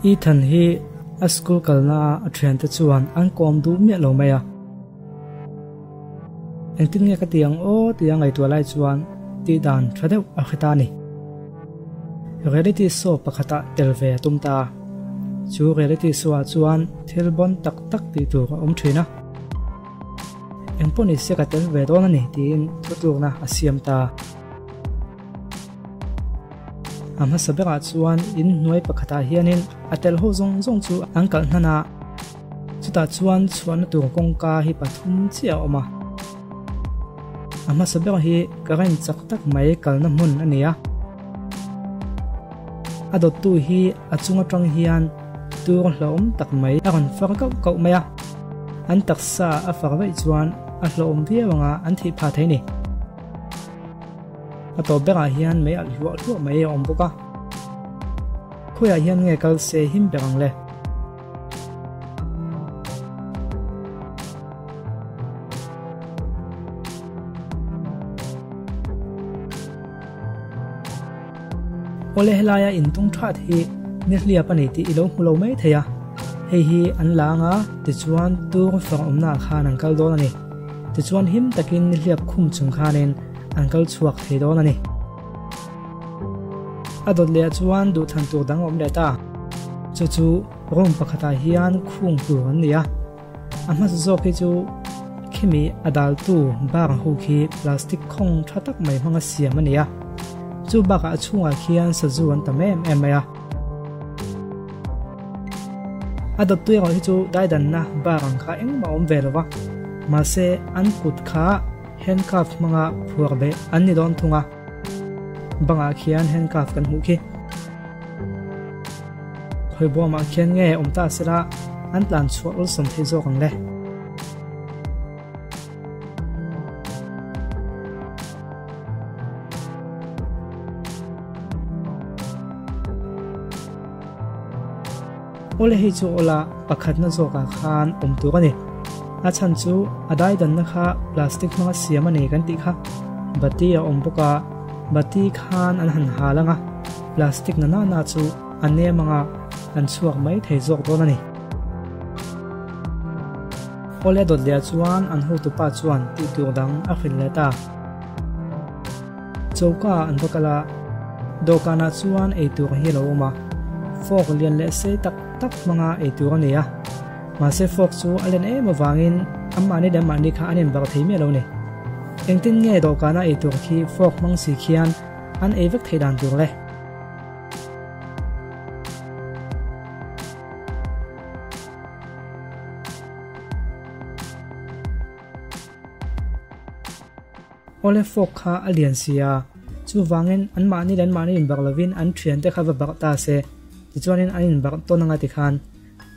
Ethan hi a school kalna a a thiante chuan an kawm duh miah lo mai a. Engtin nge ka ti ang aw tia ngaihtuah lai chuan tih dan tha deuh a hre ta a ni. Reality show pakhatah tel ve a tum ta a. Chu reality show ah chuan thil bawn tak tak tih tur a awm thin a. Engpawh ni se ka tel ve dawn a ni tiin thutlukna a siam ta. A hmasa berah chuan in hnuai pakhatah hianin a tel ho zawng zawng chu an kalh hnan a, chutah chuan chhuahna tur kawngka hi pathum chiah a awm a. A hmasa ber hi current chak tak mai kalna hmun a ni a. A dawttu hi a chung atang hian tur hlauhawm tak mai a rawn far kauh kauh mai a, an taksa a far vaih chuan a hlauhawm viau anga an theih phah thei a ni. A tawp berah hian mei alh hluah hluah mai a awm bawk a. Khawiah hian nge kal se him ber ang le? Awle helaia intung that hi nihliap a ni tih i lo hmu lo mai thei a, hei hi an la anga tichuan tur far awmnaah khan an kal dawn a ni. Tichuan him takin nihliap khum chung khanin an kal chhuak thei dawn a ni. A dawt leh chuan duhthlan tur dang a awm leh ta. Chu chu room pakhatah hian khung tur an ni a. A hmasa zawk hi chu khimi a daltu bar ho khi plastic khawng tha tak mai hmanga siam a ni a. Chu bakah a chhungah khian sazu an tam em em mai a. A dawttu erawh hi chu daidanna bar ang kha engmah a awm ve lo va, mahse an kut kha handcuff hmanga phuar beh an ni dawn thung a. Bangah khian handcuff kan hmuh khi. Khawi bawmah khian nge awm ta sela an tlan chhuah awlsam thei zawk ang le. Awle hei chu awla pakhatna zawkah khan awm tur a ni. A chhan chu a daidanna kha plastic hmanga siam a ni kan tih kha. Bati a awm bawk a, bati khan an han hal ang a, plastic na nana chu a nem anga an chhuak mai thei zawk dawn a ni. Awle dawt leh chuan an hotupa chuan tih tur dang a hrilh leh ta. Choka an va kal a, dawhkanah chuan eitur hi a lo awm a, fork lian leh sei tak tak hmanga eitur a ni a, mahse fork chu a len em avangin anmahni leh anmahni kha an inbarh thei miah lo a ni. Engtin nge dawhkana eitur khi fork hmang si khian an ei vek thei dan tur le? Awle fork kha a lian si a, chuvangin anmahni leh anmahni inbarh lovin an thiante kha va barh ta se, tichuanin an inbarh tawn anga tikhan,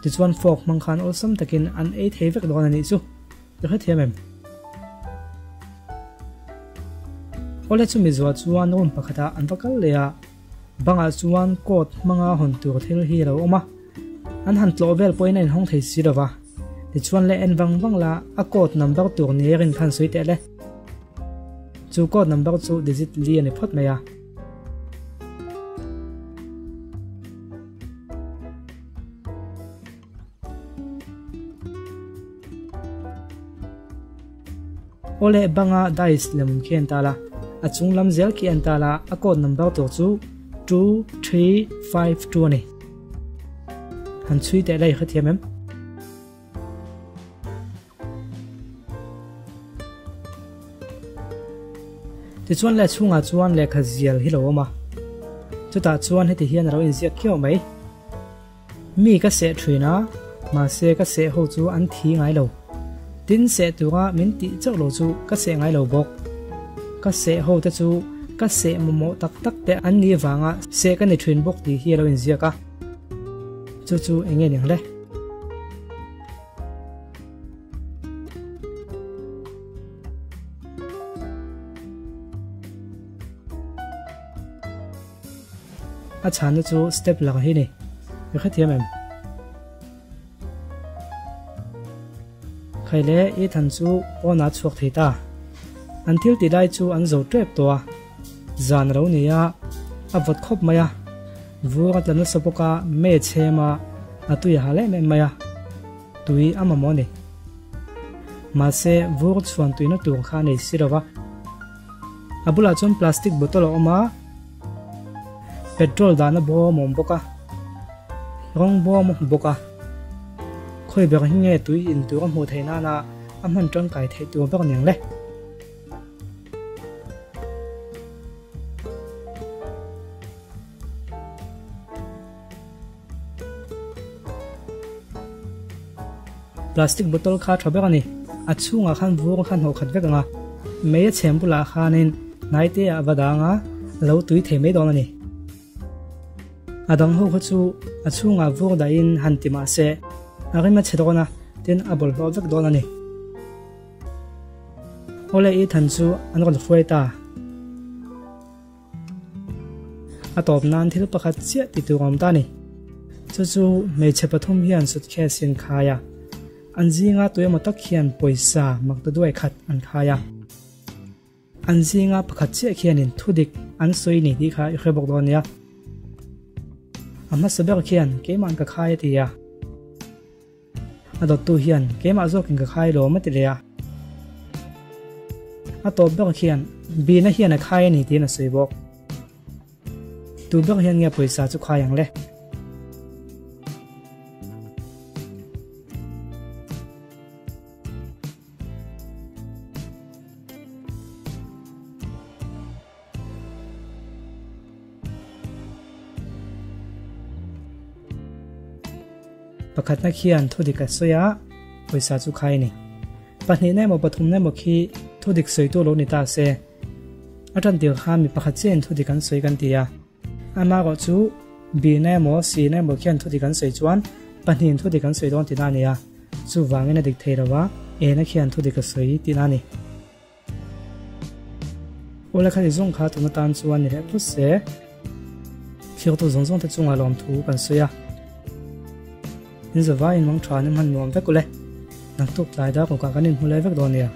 tichuan fork hmang khan awlsam takin an ei thei vek dawn a nih chu. Ka hrethiam em? Awle chumi zuah chuan room pakhatah an va kal leh a, bangah chuan coat hmanga hawn tur thil hi a lo awm a, an han tlawh vel pawhin a inhawng thei si lova, tichuan le en vang vang la a coat number tur ni a rin khan sawi teh le. Chu coat number chu digit li a ni phawt mai a. Awle banga dice lem khi an tal a, a chung lam zel khi an tal a, a code number tur chu 2352 a ni. Han chhui teh lai hrethiam em? Tichuan leh chhungah chuan lehkha zial hi lo awm a, chutah chuan heti hian a lo inziak khiau mai. Mi ka seh thin a, mahse ka seh ho chu an thi ngai lo. Tin seh tura min tih chauh lo chu ka seh ngai lo bawk. Ka seh ho te chu ka seh mamawh tak tak te an nih vanga seh ka ni thin bawk tih hi a lo inziak a. Chu chu eng nge ning le? A chhanna chu step lang hi ni. I hrethiam em? Khai le Ethan chu pawnah a chhuak thei ta. An thil ti lai chu an zo tep tawh a. Zan a lo ni a, a vawt khawp mai a. Vur a tla nasa bawk a, mei a chhem a, a tui a hal em em mai a, tui a mamawh a ni. Mahse, vur chhuan tuina tur kha a nei si lo va. A bulah chuan plastic bottle a awm a, petrol dahna bawm a awm bawk a, rawng bawm a hmu bawk a. Khawi ber hi nge tui in tur a hmuh theih nana a hman tangkai theih tur ber niang le? Plastic bottle kha tha ber a ni. A chhungah khan vur kha hnawh khat vek ang a, mei a chhem bulah khanin hnai te ah va dang a, a lo tui thei mai dawn a ni. A dang ho kha chu a chhungah vur dahin han ti mah se, a rim a chhe dawn a, tin a bawlhhlawh vek dawn a ni. Awle Ethan chu an rawn hruai ta. A tawp nan thil pakhat chiah ti tur a awm ta a ni. Chu chu hmeichhe pathum hian suitcase hi an khai a, an zinga tui emaw tak hian pawisa mak ta duai khat an khai a. An zinga pakhat chiah khianin thudik an sawi ni tih kha i hre bawk dawn nia. A hmasa ber khian keimah'n ka khai a ti a. A dawttu hian keimah zawkin ka khai lawm a ti leh a. A tawp ber khian Bina hian a khai a ni tiin a sawi bawk. Tu ber hian nge pawisa chu khai ang le? Pakhatna khian thudik a sawi a, pawisa chu khai a ni. Pahnihna emaw pathumna emaw khi thudik sawitu lo ni ta se. A tan tir khan mi pakhat chiahin thudik an sawi kan ti a. Amaherawh chu Bina emaw Sina emaw khian thudik an sawi chuan pahnihin thudik an sawi dawn tihna a ni a. Chuvangin a dik thei lo a, Ena khian thudik a sawi tihna a ni. Awle kha ti zawng kha tun atan chuan ni leh phawt se. Thirtu zawng zawng te chungah lawmthu kan sawi a. In zavaiin mang tha in hman nuam vek ule. Naktuk tlai dar kawkah kan inhmu leh vek dawn nia.